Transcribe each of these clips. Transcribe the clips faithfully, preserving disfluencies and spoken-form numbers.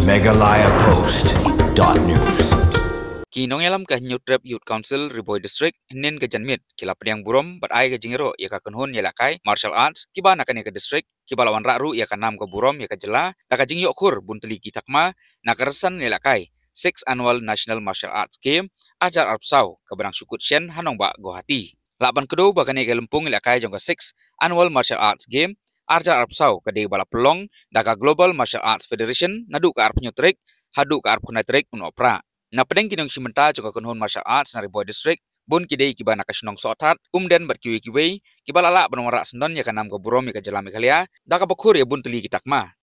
Meghalaya Post dot news. Ki nongïalam ka Hynñiewtrep Youth Council Ri Bhoi District hynnin ka janmiet ki la pdiang burom bad ai ka jingïaroh ïa ka kynhun ïalehkai martial arts kiba na kane ka district, kiba la wanrah ruh ïa ka nam ka burom ïa ka jylla da ka jingïoh khur bun tylli ki takma na ka rynsan ïalehkai six Annual National Martial Arts Game arhajar arphew saw kaba dang shu kut shen ha nongbah Guwahati. Lah ban kdew ba kane ka lympung ïalehkai jong ka six Annual Martial Arts Game arhajar arphew saw ka dei ba la pynlong da ka Global Martial Arts Federation naduh ka arphew hynñiew tarik haduh ka arphew khyndai tarik u Nohprah. Na pdeng ki nongshim bynta jong ka kynhun martial arts na Ri Bhoi District, bun ki dei kiba na ka shnong Sohthad, Umden bad kiwei kiwei, kiba la lah ban wanrah syndon ïa ka nam ka burom ïa ka jylla Meghalaya da kaba khur ïa bun tylli ki takma.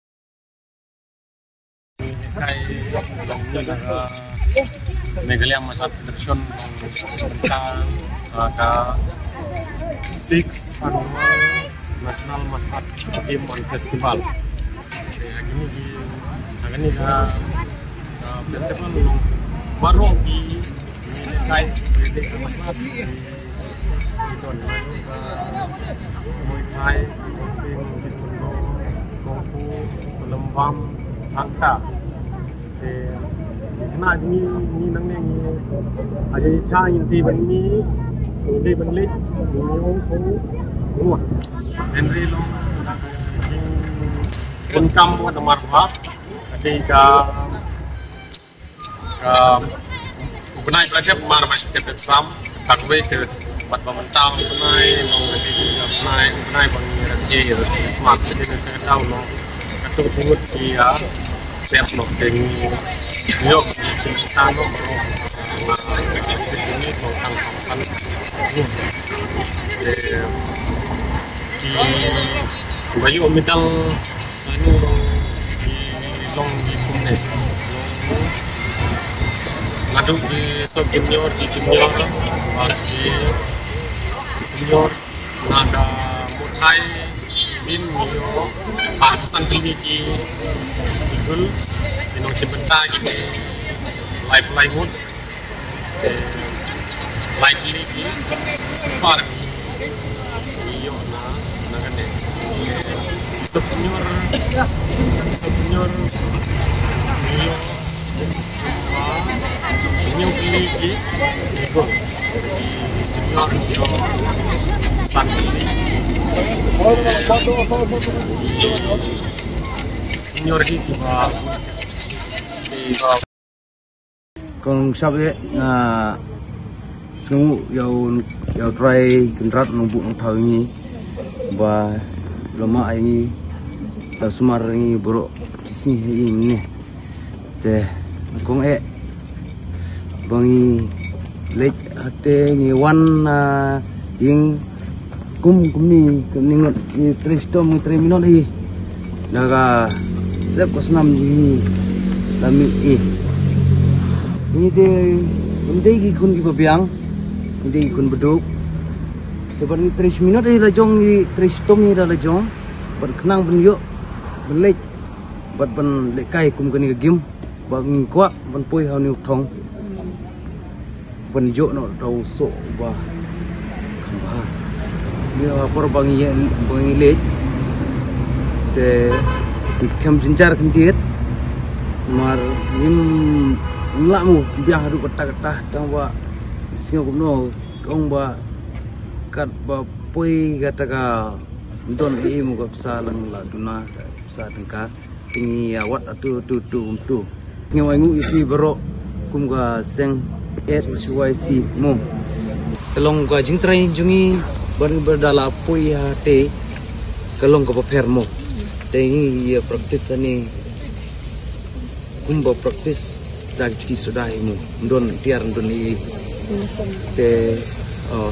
Kai long ni na Meghalaya Martial Arts Federation, ka, ka six Annual National Martial Arts Game and Festival. Te ha kine ki, ha kine ki, ah, festival baroh ki, ki kai, ki kai, ki don, ah, Muay Thai, boxing, taekwondo, kung fu, lembam, thangta. Te, kane ngi, ngi nangne ngi, ha ka jingïaroh ngi tip ban ngi, ngi tip ban leh, ngi ong ko, ko. Henry long, ngi, ngi kam wa da marfa, te ka, ka, u bnai ba la dep mar ba shu ket sam, tang wei te bad ba mynta u bnai, nong ka dei ka bnai, u bnai ba ngi rakhe ïa Christmas, te ka dei ka daw nong. Katto katne ngut ki ïa pep noh te ngi ïoh ki sngewthuh noh, na ka state ni tang tang tang. Te kiba ïoh medal, anu, ki long ki kumne. Naduh ki sub junior, ki junior, bad ki senior, na ka Muay Thai, Bin ngi ïoh, ba san tylli ki, ki gul, ki nongshim bynta ki, ki lai phew lai ngut. Eh, lai tylli ki, super ki, ngi ïoh na, na kane. Sub junior, sub junior, ngi ïoh. Hynñiew tylli ki, ki junior ki ïoh san tylli. Senior ki kiba, kiba. Kong Shap, eh, nga sngewnguh ïa u, ïa U Trai Kynrad Nongbuh Nongthaw ïa ngi ba la mad ïa ngi, la sumar ïa ngi baroh ki sngi ha ïing ne. Te kong eh ba ngi leit hate ngi wan, ah, ïing kum kumne, kumne ngut ngi trei shitom ngi trei minot hi. Da ka sep ka snam ngi la mih hi. Ngi dei, ngi dei ki khun kiba biang, ngi dei ki khun baduk. Te bad ngi trei shi minot hi la jong, ngi trei shitom hi da la jong. Bad khnang ban ïoh ban leit bad ban lehkai kum kane ka game. Ba ngi kwah ban poi ha une u thong. Ban ïoh noh da u soh ba kham bha. Ïa, ha por ba ngi, ba ngi leit te ngi khlem jynjar khyndiat. Namar ngim lah mo biang haduh katta katta, tang ba sngew kumno, ka ong ba katba poi kata ka don ei mo ka pisa lang la duna, ka pisa tyngka. Te ngi ïa wad atu, atu, atu, atu. Ngi wan nguh ïa phi baroh kum ka seng S Y C mo. Ka long ka jingtrei jong ngi, ba ngi ba da la poi hate, ka long kaba pher mo. Te ngi ïa practice ani kumba practice da ki kti soda hi mo. Don tiar don i. Te, oh,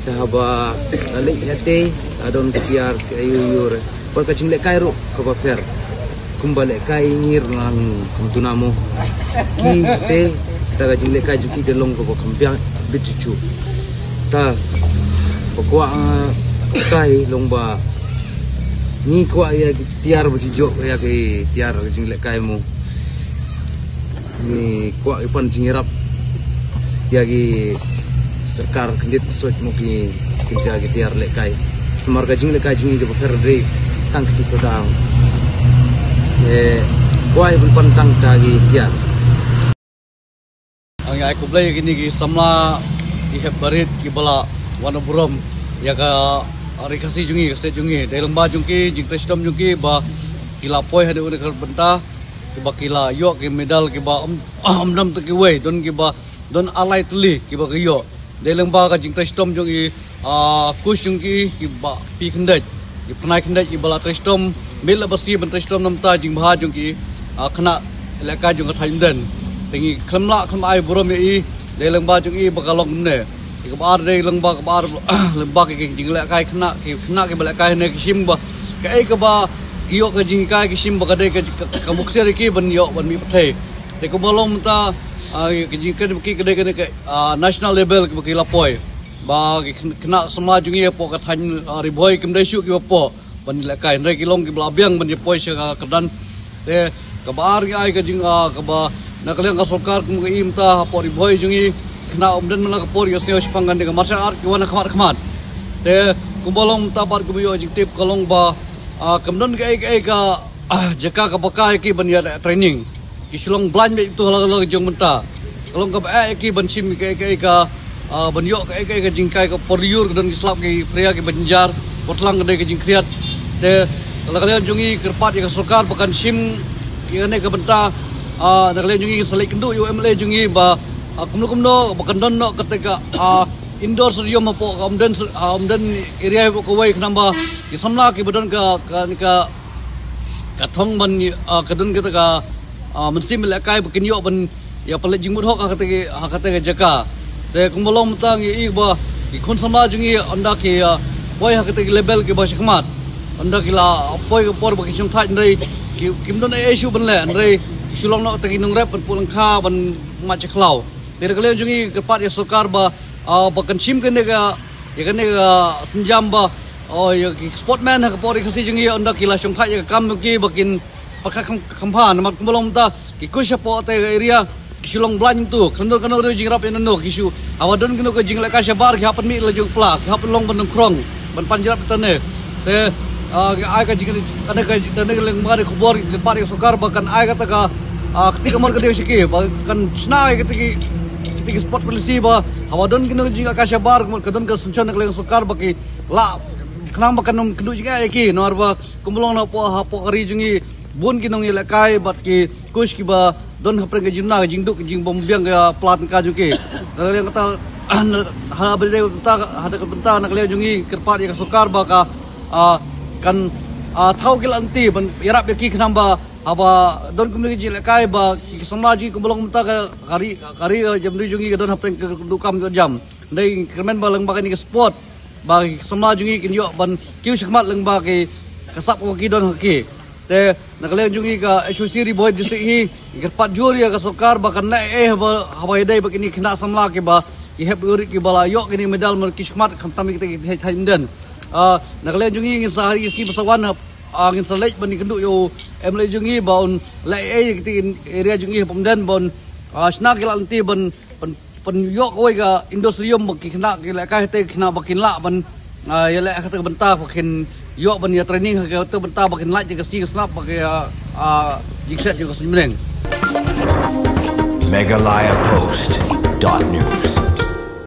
te haba la leit hate, la don ki tiar ki ayu ayu re. Bad ka jinglehkai ruh kaba pher. Kumba lehkai ngi ruh lang kum duna mo. Ki te, te ka jinglehkai jong ki te long kaba kham biang bit chuchu. Te ba kwah, ah, kai long ba ngi kwah ïa ki tiar ba jujok ïa ki tiar jinglehkai mo. Ngi kwah ïa pan jingïarap ïa ki sorkar khyndiat ka soi mo ki, ki ja ki tiar lehkai. Namar ka jinglehkai jong ngi kaba pher dei tang kti soda. Eh, Kwai bun pantang ta gi tiar. Ang ai khublei kini ki samla ki hep barit ki bala wan burom ya ka ri Khasi jong ngi, ka state jong ngi. Dei lang ba jong ki jingtrei shitom jong ki ba ki la poi hade une ka bynta ki ba ki la ïoh ki medal ki ba um, um dam te ki wei don ki ba don alai tli ki ba ki ïoh. Dei lang ba ka jingtrei shitom jong i, ah, kus jong ki, ki ba pi khyndet, ki pynai khyndet, ki ba la trei shitom, mil la ba si ban trei shitom namta jingbha jong ki, ah, khynnah lehkai jong ka thaiñ Umden. Te ngi khlem lah khlem ai burom ïa i, dei lang ba jong i ba ka long ne. Ki kaba ar dei lang ba, kaba ar lang ba ki, ki jinglehkai khynnah, ki khynnah ki ba lehkai ne ki shim ba. Kaei kaba ki ïoh ka jinghikai ki shim ba ka dei ka, ka, ka muksiar ïa ki ban ïoh ban mih pyrthei. Te kumba long mynta, ah, ka jingkren ba ki ka dei ka, ka, ah, national level ki ba ki la poi. Ba ki khynnah samla jong ngi hapoh ka thaiñ, ah, Ri Bhoi kim dei shuh ki ba poi ban lehkai. Hynrei ki long ki ba la biang ban ïa poi sha ka kyrdan. Te kaba ar ngi ai ka jing, ah, kaba na ka liang ka sorkar kum ka i mynta hapoh Ri Bhoi jong ngi khynnah Umden man la ka por ïa sngewsih shaphang kane ka martial art ki wan ha khmat khmat. Te kumba long mynta pat kum ïoh jingtip ka long ba, ah, kam don kaei kaei ka, ah, jaka kaba ka ïa ki ban ïa training. Ki shu long blind beit tu hala hala jong mynta. Ka long kaba eh ïa ki ban shim kaei kaei ka, ah, ban ïoh kaei kaei ka jingkai ka por ïur ka don ki slap ki pria ki ban jar. Por tlang ka dei ka jingkhriat. Te ka la ka liang jong ngi kyrpad ïa ka sorkar ba kan shim ïa kane ka bynta, ah, na ka liang jong ngi sa leit kynduh ïa u M L A jong ngi ba, ah, kumno kumno ba kan don noh kata ka, ah, indoor stadium hapoh ka Umden, ah, Umden area hapoh kawei khnang ba ki samla ki ba don ka, ka, ka ka thong ban, ah, ka don kata ka, ah, mynsiem lehkai ba kin ïoh ban ïa pynleit jingmut hok ha kata ka, ha kata ka jaka. Te kumba long mynta ngi i ba ki khun samla jong ngi ynda ki, ah, poi ha kata ka level ki ba shakhmat, ynda ki la poi ka por ba ki shongthait hynrei ki, kim don ei ei shuh ban leh hynrei ki shu long noh kata ki nongrep ban put lyngkha ban mad sha khlaw. Te na ka liang jong ngi kyrpad ïa sorkar ba, ah, ba kan shim kane ka, ïa kane ka sienjam ba, oh, ïa ki sportsman ha ka por Ri Khasi jong ngi ynda ki la shongthait ïa ka kam jong ki ba kin pyrkhat kham, kham pha namar kumba long mynta ki coach hapoh te ka area ki shu long blind tu. Kano kano kano jingïarap ïa nano ki shu hawa don kano ka jinglehkai shabar ki hap pynmih la jong pla ki hap long ban nongkhrong ban pan jingïarap tane. Te, ah, ai ka jing, kane ka jing, tane ka leng ma ka khubor kyrpad ïa ka sorkar ba kan ai kata ka, ah, kti kamon ka dei shiki ba kan shna ai kata ki, kata ki sport policy ba hawa don kino jing ka shabar ka don ka synshar na ka leng sorkar ba ki la khnang ba kan ym kynduh jingeh ïa ki namar ba kumba long na hapoh, hapoh ka ri jong ngi bun ki nongïalehkai bad ki coach ki ba don hapdeng ka jingduna ka jingduk ka jingbym biang ka pla tyngka jong ki. Na ka liang kata ha ba dei bynta, ha ka bynta na ka liang jong ngi kyrpad ïa ka sorkar ba ka, ah, kan, ah, thaw ki lynti ban ïarap ïa ki khnang ba haba don kumne ki jingïalehkai ba ki samla jong ngi kumba long mynta ka, ka ri, ka ri, ah, jam ri jong ngi ka don hapdeng ka dukam ka jam. Dei kyrmen ba lang ba kane ka sport ba ki samla jong ngi kin ïoh ban kiew shakhmat lang ba ki ka sap ka ba ki don ha ki. Te na ka liang jong ngi ka S O C Ri Bhoi District hi ngi kyrpad jur ïa ka sorkar ba kan leh ei haba, haba ïadei ba kine ki khynnah samla ki ba ki hep ïurit ki ba la ïoh kine medal mar ki shakhmat khamtam ïa kita ki thaiñ Umden. Ah, na ka liang jong ngi ngin sa ha ri sngi ba sa wan, ah, ngin sa leit ban ïakynduh ïa u M L A jong ngi ba un leh ei ïa kita ki area jong ngi ha Umden ba un, ah, shna ki la lynti ban, ban, ban ïoh kawei ka indoor stadium ba ki khynnah ki lehkai te ki khynnah ba kin lah ban, ah, ïaleh ha kata ka bynta ba kin ïoh ban ïa training ha kata ka bynta ba kin lait ïa ka sngi ka snap ba ki, ah, ah, jingshet ïa ka suiñbneng. Meghalaya Post dot news.